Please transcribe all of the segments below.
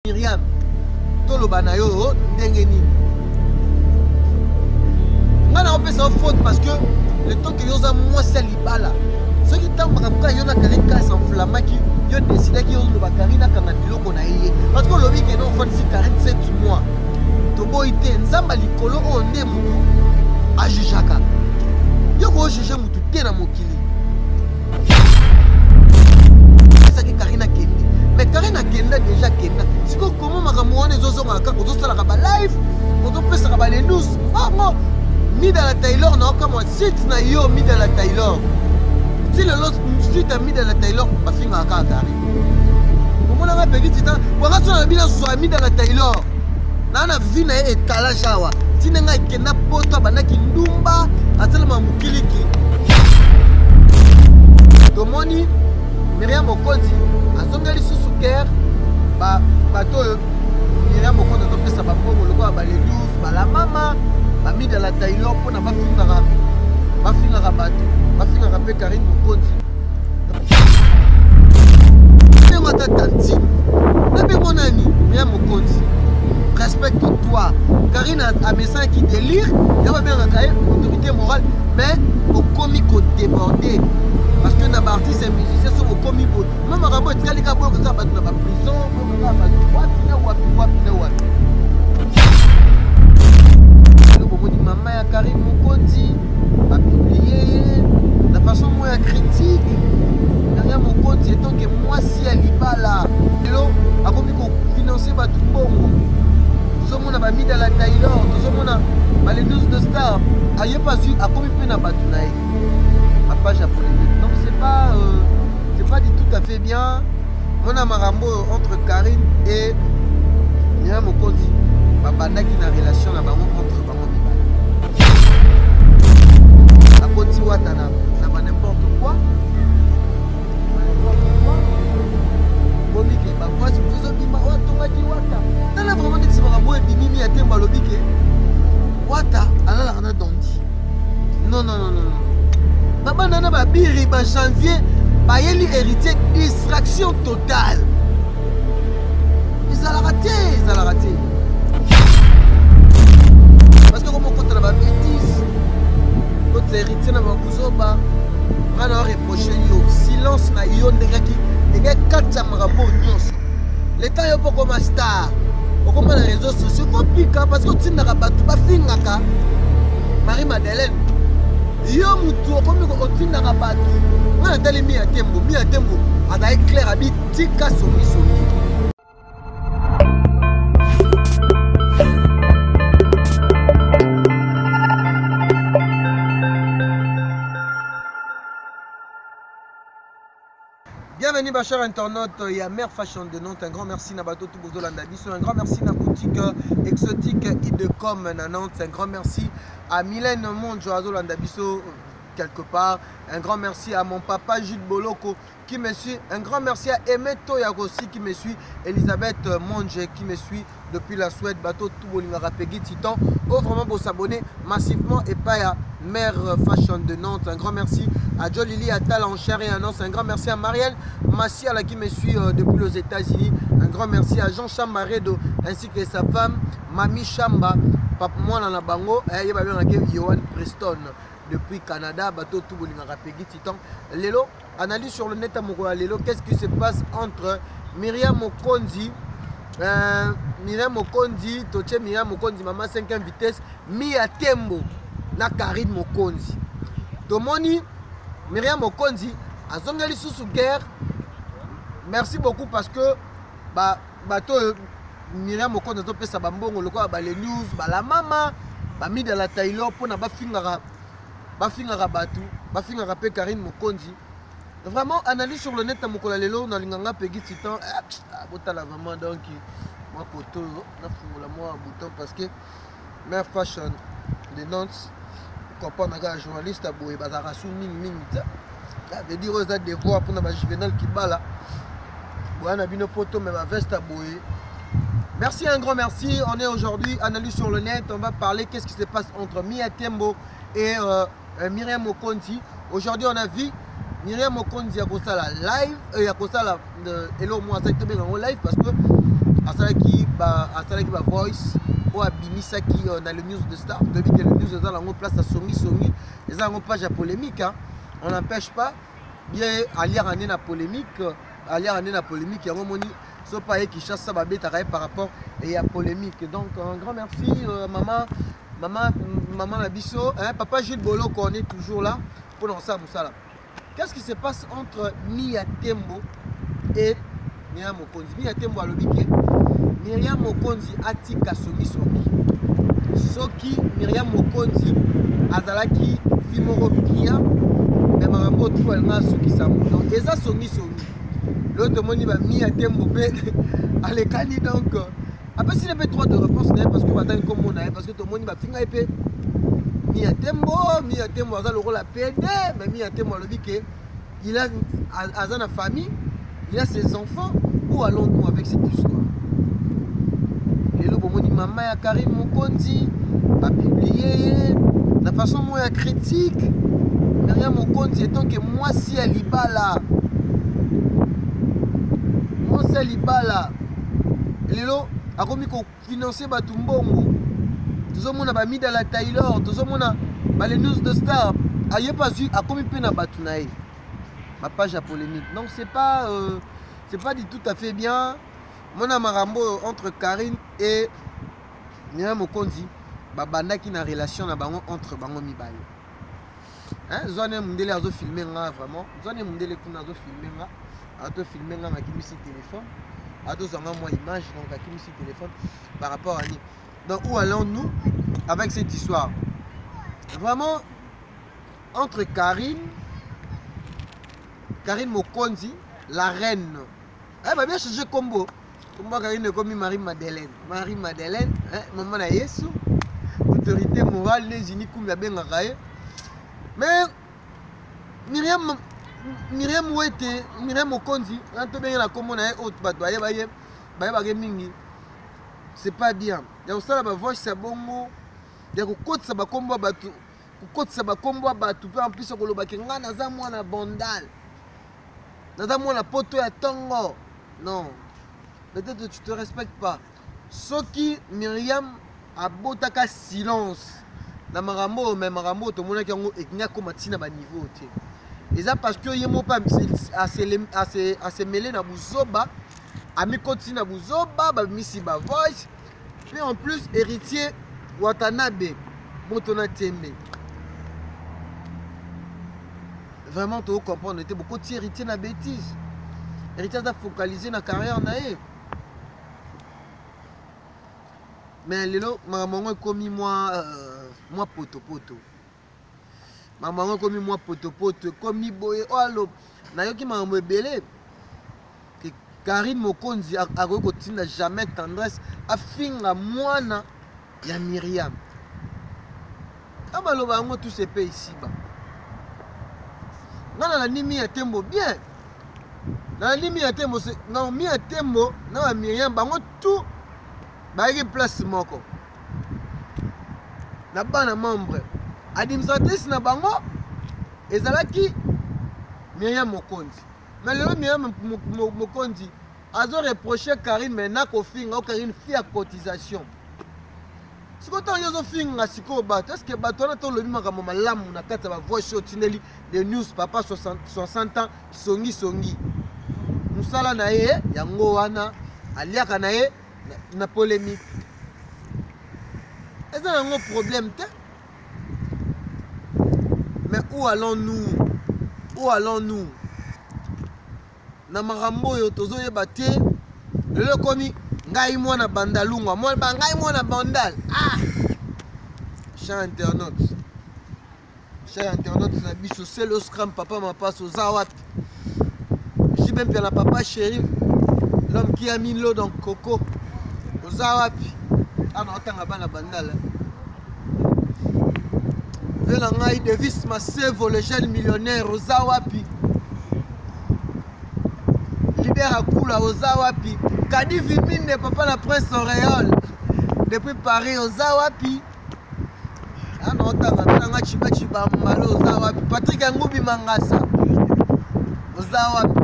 Miriam, toloba na yo ndenge nini? Nga na opesa yo faute parce que le temps que yo oza mwasi ya libala, soki ntango makambo kaka yo na Karine kaka s'enflammaki, yo décidaki yo oloba Karine akanga biloko na ye parce que olobi ke non, ofandisi Karine 7 mois. Toboyi te, Nzambe likolo oyo nde mutu ajujaka. Yo kojuge mutu te na mokili. Esaki Karine akende, mais Karine akenda deja, akenda. Sikoyo komo makambo wana ezozongaka kaka, ozosalaka ba live, ozopesaka ba lenus mbongo. Midala Taylor na okamwa site na yo, Midala Taylor ti lelo site ya Midala Taylor bafingaka kaka Karine. Omonaka peki titan bwanga so na bino zwa Midala Taylor na vie na ye etalage awa ntina ngai akenda poto, abandaki ndumba, asalama mokiliki. Tomoni Miriam Mokonzi azongeli lisusu kere bato oyo Miriam Mokonzi azopesa bambongo lokola bale 12 balamama bamidala Taylor mpona bafingaka bato, bafingaka mpe Karine Mokonzi. Ndenge ata tantine nabengo nani, Miriam Mokonzi, respecte toi. Karine amesanaki délire ya babengaka ye autorité morale, mais okomi kodéborde parce que na baartiste ya musicien soki okomi boye ma makambo etikali kaka boyo kaka bato na baprison, boyo kaka bato wapi na wapi wapi na wapi. Eloko omoni mama ya Karine Mokonzi bapublie ye na façon moko ya critique. Miriam Mokonzi etant que mwasi ya libala, lelo akomi kofinanse bato mbongo. Tozomona bamidala Taylor, tozomona bale 12 de star, aye mpe azwi, akomi mpe na bato na ye bapage ya polémique. Donc c'est pas du tout à fait bien. Mona makambo oyo entre Karine et Miriam Mokonzi, babandaki na relation na bango entre bango mibale, akoti wata na ba n'importe quoi, ba n'importe quoi. Bomi ke bavoisi ezobima oyo atongaki wata. Tala vraiment neti makambo oyo ebimimi ya tembo, alobi ke wata alalaka na dondi. Non, non, non, non, babanda na babiri ba janvier bayeli héritier, distraction totale. Ezalaka te, ezalaka te parce que komokota na babétise kotisa héritier na babuzoba. Nga na reproche yo silence na yo ndengaki ndenge kati ya makambo oyo nyonso. Leta yo mpo okoma star, okoma na réseau sociaux, kopika parce que otindaka bato bafingaka Marie Madeleine. Yo mutu okomi otindaka bato. Nga natali Mia Tembo, Mia Tembo azali clair, abi tika songisongi. Bienvenue, ba chers internautes, il y a Mère Fashion de Nantes. Un grand merci na bato tout bozolanda biso. Un grand merci na boutique exotique Idecom na Nantes. Un grand merci à Mylène Monjo azolanda biso quelque part. Un grand merci à mon papa Jules Boloko qui me suit. Un grand merci à Aimé Toya aussi qui me suit. Elisabeth Monge qui me suit depuis la Suède. Bato tout bolingaka Peggy Titan. Oh, vraiment, vous s'abonner massivement et pas à Mère Fashion de Nantes. Un grand merci à Jolili Attal en chair et en os. Un grand merci à Marielle Massiala qui me suit depuis les États-Unis. Un grand merci à Jean Chambaredo ainsi que sa femme Mami Chamba. Papa moi na bango, eh, yeba bien que Johan Preston depuis Canada, bato tout bolingaka Peggy Titan. Lelo analyse sur le net à mokolo ya lelo, qu'est-ce qui se passe entre Myriam Mokonzi, Myriam Mokonzi, totie Myriam Mokonzi mama 5e vitesse, Mia Tembo na Karine Mokonzi. Tomoni Myriam Mokonzi azongeli lisusu guerre. Merci beaucoup parce que ba bato oyo Myriam Mokonzi azopesa bambongo lokola bale news balamama bamidala Taylor mpona bafingaka bato, bafingaka mpe Karine Mokonzi. Vraiment, analyse sur le net na mokolo ya lelo nalinganga Peggy Titan. Botala vraiment, donc mwa koto oyo nafungola mwa bouton parce que Mère Fashion de Nantes comprendre kaka journaliste ya boye bazalaka su mingimingi te. Veut dire oyo eza devoir mpona bajuvenal kibala boya na bino poto me baveste ya boye. Merci, un grand merci. On est aujourd'hui analyse sur le net. On va parler qu'est-ce qui se passe entre Mia Tembo et Myriam Mokonzi. Aujourd'hui, on a vu Myriam Mokonzi à Kosala live, à Kosala hello moi ça bien en live parce que Asalaki ba asalaki ba voice oyo abimisaki euh, na le news de star. Toyebi ke le news eza nango place ya songi songi, eza yango page ya polémique, hein. On n'empêche pas ye aliaka nde na polémique, aliaka nde na polémique yango moni so pa ye Kinshasa babetaka ye par rapport ya polémique. Donc un grand merci euh, maman maman maman na biso, hein, papa Gilles Boloko, on est toujours là pour kosala mosala. Qu'est-ce qui se passe entre Mia Tembo et Myriam Mokonzi? Mia Tembo alobi ke Myriam Mokonzi atika songisongi. Soki Myriam Mokonzi azalaki fi moko bien, mais makambo oyo tu alinga asukisa yango. Donc eza songisongi. Lelo tomoni ba Mia Tembo mpe alekani, donc apesi ne mpe droit de réponse na ye parce que batangi nkombo na ye, parce que tomoni bafinga ye mpe Mia Tembo. Mia Tembo aza lokola PD, mais Mia Tembo alobi ke il a aza na famille, il a ses enfants. Où allons-nous avec cette histoire? Lelo bomoni mama ya Karine Mokonzi bapublie ye na façon moko ya critique. Myriam Mokonzi etant ke mwasi ya libala, mwasi ya libala lelo akomi kofinanse bato mbongo. Tozomona bamidala Taylor, tozomona bale news de star, aye mpe azwi, akomi mpe na bato na ye bapage ya polémique. Donc c'est pas du tout à fait bien. Mona makambo oyo entre Karine et Myriam Mokonzi, babandaki na relation na bango entre bango mibale, hein. Zwane mundele azofilme nga vraiment, zwane mundele kuna azofilme nga, azofilme nga, akimisi téléphone, azozwanga mwa image, donc akimisi téléphone par rapport à nini? Donc où allons-nous avec cette histoire vraiment entre Karine, Karine Mokonzi la reine? Eh, ba bien changer kombo, kombo Karine ekomi Marie Madeleine, Marie Madeleine, hein, mama na Yesu, autorité morale nde Jini Kumbi abengaka ye. Mais Myriam, Myriam Wete, Myriam Mokonzi wana tobenge na kombo na ye oyo bato bayeba ye, bayebaka ye mingi. C'est pas bien ya kosala bavoice ya bongo, ya kokotisa bakombo ya bato, kokotisa bakombo ya bato mpe en plus kolobaki ngai naza mwana Bandal, naza mwana poto ya ntongo. Non, peut-être tu te respectes pas. Soki Myriam abotaka silence na makambo oyo, me makambo oyo tomonaki yango ekingi akóma ntina baniveau te, eza parce que ye moko mpe asemele na buzoba, amikotisi na buzoba, babimisi bavoice. Mpe en plus héritier Watanabe, moto na tembe, vraiment tocomprendre te. Bokoti héritier na bêtise. Héritier aza focalisé na carrière na ye, mais lelo makambo yango ekomi mwa mwa potopoto, makambo yango ekomi mwa potopoto, ekomi boye. Oyo alo nayoki makambo ebele ke Karine Mokonzi akoki kotinda jamais Tendresse afinga mwana ya Miriam. A baloba yango tous epe isiba. Nga nalandi Mia Tembo bien, nalandi Mia Tembo na Mia Tembo na ba Miriam, bango tout bayaki place moko na bana membre administratrice na bango ezalaki Miriam Mokonzi. Mais lelo Miriam Mokonzi azo reproche Karine, mais nakofinga o Karine fi ya cotisation. Sikoyo ntango yo ozofinga sikoyo bato, est ce que bato wana tolobi makambo malamu na kati ya bavoice oyo otindeli the news? Papa 60 ans, songi songi, mosala na ye yango wana, aliaka na ye na polémique, eza nango problème te. Mais où allons-nous? Où allons-nous na makambo oyo tozoyeba te? Lelo ekomi ngai mwana Bandalungwa, ngai mwana Bandal. Ah, cher internaute, cher internaute na biso, selo scram, papa Mapaso, oza wapi? Jibe mpia na papa chéri, l'homme qui a mis l'eau dans coco, oza wapi? Ana otanga bana Bandal ve na ngai. Davis Masevo, le jeune millionnaire, oza wapi? Leader akula, oza wapi? Kadi Viminde, papa na Prince Auréole depuis Paris, oza wapi? Ana otanga mpe nanga Chiba Chibambalo, oza wapi? Patrik Yangubi Mangasa, oza wapi?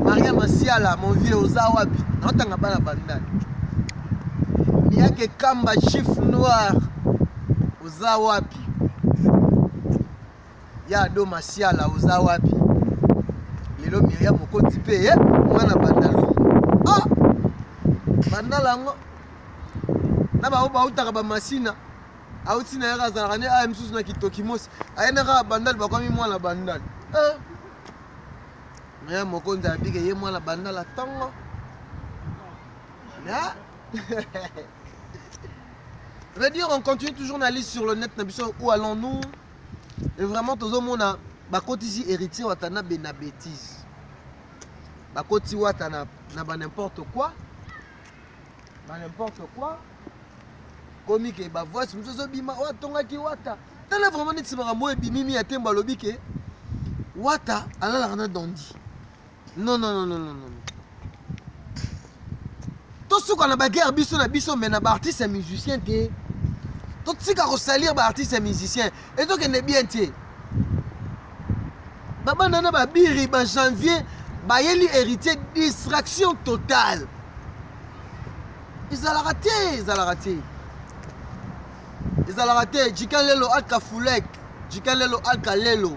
Maria Masiala, mon vieux, oza wapi? Naotanga bana Bandal. Miyake Kamba, chief noir, oza wapi? Ya Ado Masiala, oza wapi? Lelo Miriam okoti mpe ye mwana Bandalungu. Ah! Bandal yango na bango bautaka bamasina auti na ye kaka azalaka nde aya mosusu na kitoki mosi aye na kaka Bandal, bakomi mwana Bandal. Eh! Miriam Mokonzi abike ye mwana Bandal ntongo. Na veut dire on continue toujours na liste sur le net na biso. Où allons-nous? Et vraiment tozomona bakotisi Héritier Watanabe na bêtise, bakoti Wata na ba n'importe quoi, ba n'importe quoi. Komi ke bavoice mosusu ezobima oyo atongaki Wata. Tala vraiment neti makambo oyo ebimimi ya Tembo, alobi ke Wata alalaka na Dondi. Non, non, non, non, non, non, tosuka na baguerre biso na biso, mais na baartiste ya musicien te. Totika kosalir baartiste ya musicien, ezokende bien te. Babanda na babiri bajanvier, bayeli Héritier distraction totale. Ezalaka te, ezalaka te, ezalaka te. Jika lelo alka fulek, jika lelo alka lelo,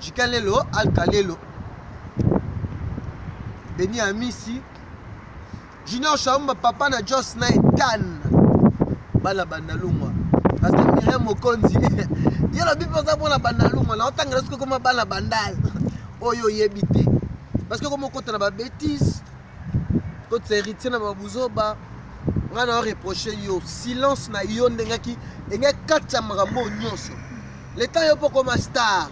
jika lelo alka lelo. Beni Amisi, Junior Shaumba, papa na Jos na Etan, bana Bandalungwa. Parce que Miriam Mokonzi ye lobi mpe oza mpona Bandalungwa na otangela soki okoma bana Bandal oyo oyebi te, parce que okoma okota na babétise, kotisa Héritier na babuzoba. Ngai na reproche yo silence na yo ndengaki enge kati ya makambo oyo nyonso. Leta yo mpo okoma star,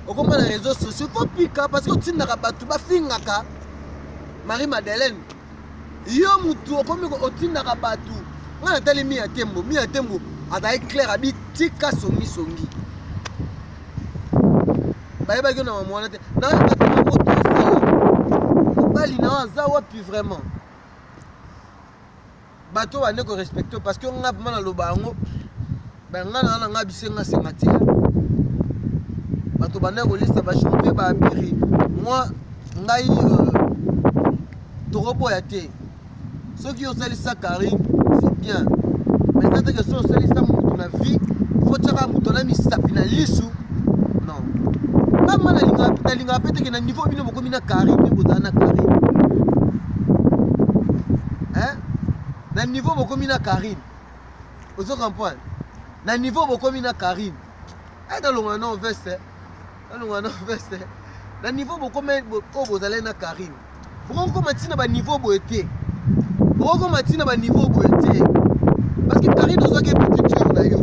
okoma na réseau sociaux, faut pika, parce que otindaka bato bafingaka Marie Madeleine. Yo mutu okomi otindaka bato. Ngai natali Mia Tembo. Mia Tembo azali clair, abi tika songisongi. Bayebaki yo na mama wana te. Nayebaki bango tosala mobali na yo aza wapi. Vraiment bato bande korespecte, parce que nga vraiment naloba yango, nga na nga bisenga senga te. Bato bande kolisa bachampion baabiri moi ngai tokoboya te. Soki osalisa Karine, c'est bien, mais eza teke soki osalisa motu na vie, faut tiaka moto na misapi na lisu. Non, nga nalingaka mpe teke na niveau bino bokomi na Karine, nde bozala na Karine, hein? Na niveau bokomi na Karine, ozo comprendre, na niveau bokomi na Karine, nalongola na veste, nalongola na veste. Na niveau bokomi oyo bozalaki na Karine, bokokoma ntina baniveau boye te, bokokoma ntina baniveau boye te, parce que Karine ozwaki petite na yo.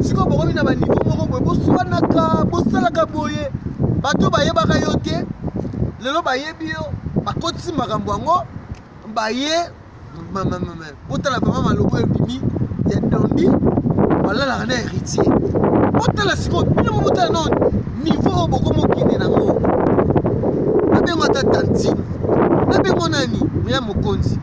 Sikoyo bokomi na baniveau moko boye, boswanaka, bosalaka boye. Bato bayebaka yo te, lelo bayebi yo, bakotisi makambo yango baye. Botala vraiment malobo ebimi ya Dondi balalaka na Héritier. Botala sikoyo bino mo, botala no niveau oyo bokomi okende nango. Nabengo ata tantine, nabengo nani, ya mokonzi,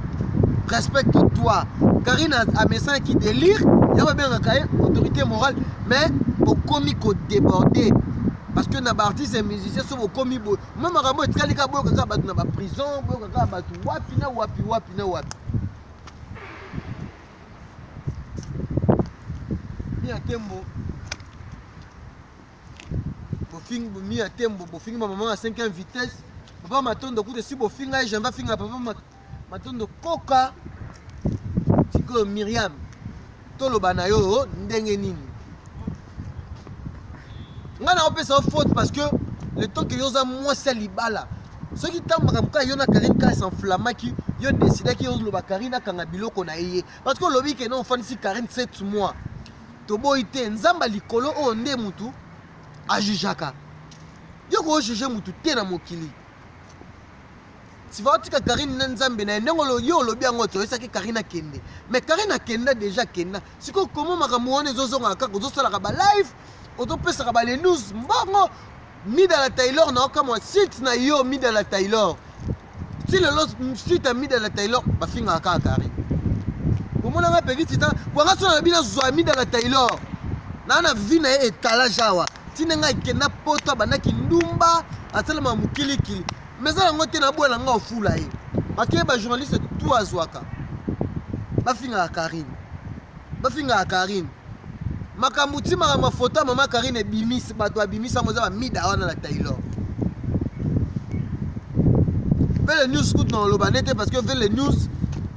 respecte toi. Karine amesanaki délire ya babengaka ye autorité morale, mais bokomi kodéborde, parce que na baartiste ya musicien so bokomi boye, ma makambo etikali kaka boyoka kaka bato na baprison, boyoka kaka bato wapi na wapi, wapi na wapi. Mia Tembo bofingi, Mia Tembo bofingi bamama ya 5e vitesse, papa Matondo kuta esi bofinga ye, janvier afinga papa Matondo koka. Sikoyo Miriam, toloba na yo ndenge nini? Ngai na opesa yo faute, parce que le temps que yo oza mwasi ya libala, soki ntango makambo kaka yo na Karine kaka s'enflammaki, yo décidaki yo oloba Karine akanga biloko na ye, parce que olobi ke non, ofandisi Karine 7 mois. Toboyi te, Nzambe ya likolo oyo nde mutu ajugeaka. Yo kojuge mutu te na mokili. Sifa otika Karine na Nzambe na ye. Ndenge yo olobi yango, toyesaki Karine akende, mais Karine akenda déjà, akenda. Sikoyo komo makambo wana ezozongaka kaka, ozosalaka balive, ozopesaka balenews mbongo. Midala Taylor na okamwa site na yo. Midala Taylor, ti lelo site ya Midala Taylor bafingaka kaka Karine. Omonanga peki titan wanga so na bino azwa Midala Taylor na vie na ye étalage awa. Ntina ngai ekenda poto, abandaki ndumba, asalama mokilikili. Mais eza yango te, naboya na nga ofula ye parce que bajournaliste tout azwaka bafingaka Karine, bafingaka Karine. Makambo ti makambo foto ya mama Karine ebimisi bato, babimisi yango, eza bamida wana na Taylor. Vele News kutu na oloba nete parce que Vele News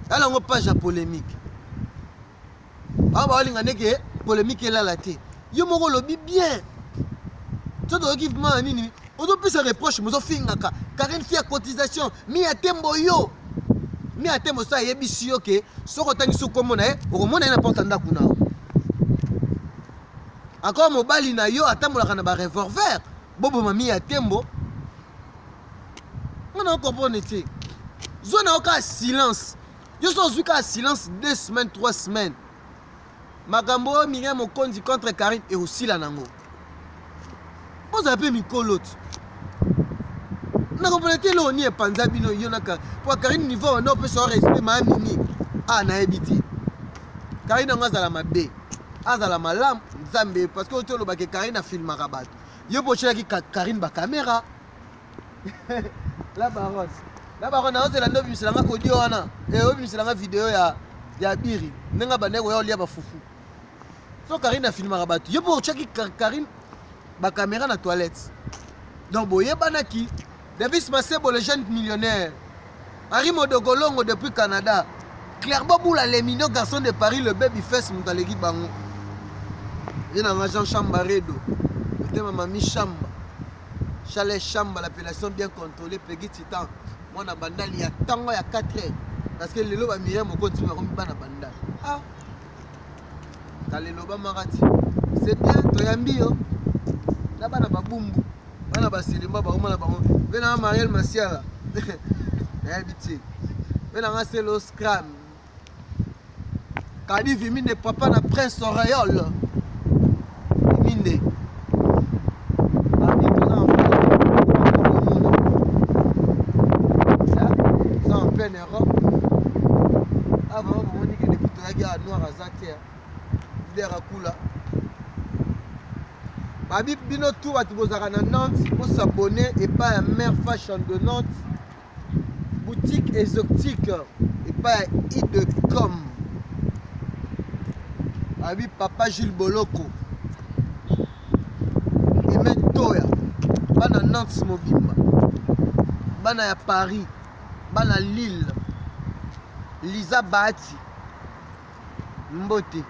ala yango page ya polémique. Awa baolinga ndeke polémique elala te. Yo moko olobi bien, so toyoki vraiment na nini ozopesa reproche, mozofingaka Karine fi ya cotisation mi ya tembo. Yo mi ya tembo, so ayebisi yo ke soki otangisi nkombo na ye, okomona ye na porte ndako na yo. Encore mobali na yo atambolaka na barevolver, boboma mi ya tembo. Nga na ocomprendre te. Zwa na yo kaka silence. Yo so ozwi kaka silence 2 semaines, 3 semaines, makambo oyo Miriam Mokonzi contre Karine ekosila nango. Bozala mpe mikolo ti nakomona te eloko nini epanza bino yo na po Karine. Niveau wana opesa yo respect. Maa mimi a nayebi te Karine yango azala mabe, azala malamu, Nzambe, parce que oti olobake Karine afilmaka bato. Yo mpo otyelaki Karine bacaméra. La baronne, la baronne, naozela nde obimisela nga audio wana, obimisela nga video ya biri ndenge bandeko koya olia bafufu. So Karine afilmaka bato, yo mpo otyaki Karine bacaméra na toilette, donc boyebanaki. Davis Masebo, le jeune millionnaire, Henri Modogolongo depuis Canada, Clairement Boula, les mignons garçons de Paris, le baby face, moto aleki bango. Ye nanga Jean Chambaredo, motema mami Chamba, Chalet Chamba, l'appellation bien contrôlée. Peggy Titan, mwana Bandali ya ntango ya 4 heures, parce que lelo bamiriam Mokonzi bakomi bana Bandali. Ah, kala elobamaka ti c'est bien. Toyambi yo na bana babumbu, bana basilimba, bakoma na bango mpe nanga Mariel Masiala, nayebi te mpe nanga Selo Scram Kadi Viminde, papa na Prince Auréole Viminde. Babi toza en en pleine Europe. Ah, vraiment, bomoni ke depuis toyaki awa, noir aza te. Leader akula babi bino tu bato bozalaka na Nantes, bosabone epai ya Mare Fashion de Nantes, boutique exotique epai ya Idecom. Babi papa Jules Boloko, Eme Toya, bana Nantes mobimba, bana ya Paris, bana Lille, Liza Bahati, mbote,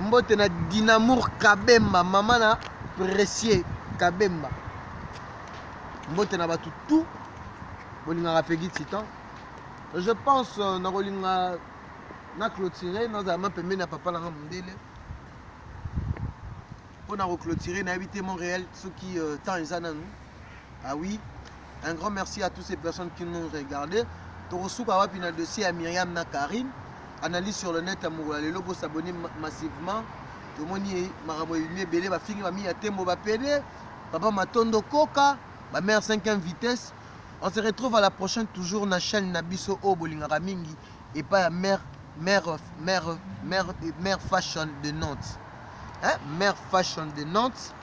mbote na Dinamour Kabemba, mama na Précieux Kabemba. Mbote na bato tout bolingaka Pegi Titan. Je pense nakolinga na clôturer, nazala ma pembeni ya papa nanga mondele mpo na koclôturer. Nayebi te, Montréal, soki temps eza nanu. Ah oui, un grand merci à toutes ces personnes qui nous ont regardé. Tokosuka wapi na dossier ya Myriam na Karine? Analyse sur le net ya mokolo ya lelo. Bosabonner massivement. Tomoni makambo ebimi ebele, bafingi bami ya tembo, bapede papa Matondo Koka, bamare 5e vitesse. On se retrouve à la prochaine, toujours na chaîne na biso oyo bolingaka mingi, epai ya mare mare mare mare mare Fashion de Nantes, hein? Mare Fashion de Nantes.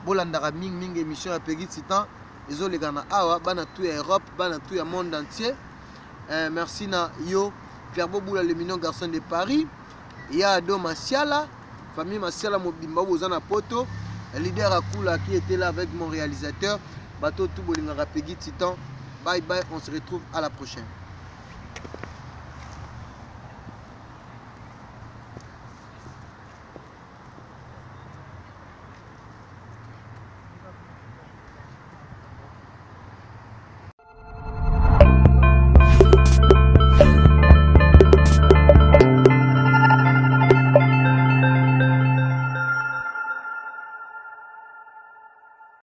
Bolandaka mingimingi émission ya Pegi Titan, ezoleka na awa, bana tu ya Europe, bana tu ya monde entier. Merci na yo Clairbo Boula, le mignon garçon de Paris, ya Ado Masiala, famille Masiala mobimba boza na poto, leader Akula qui était là avec mon réalisateur. Bato tout bolingaka Pegi Titan, bye bye, on se retrouve à la prochaine.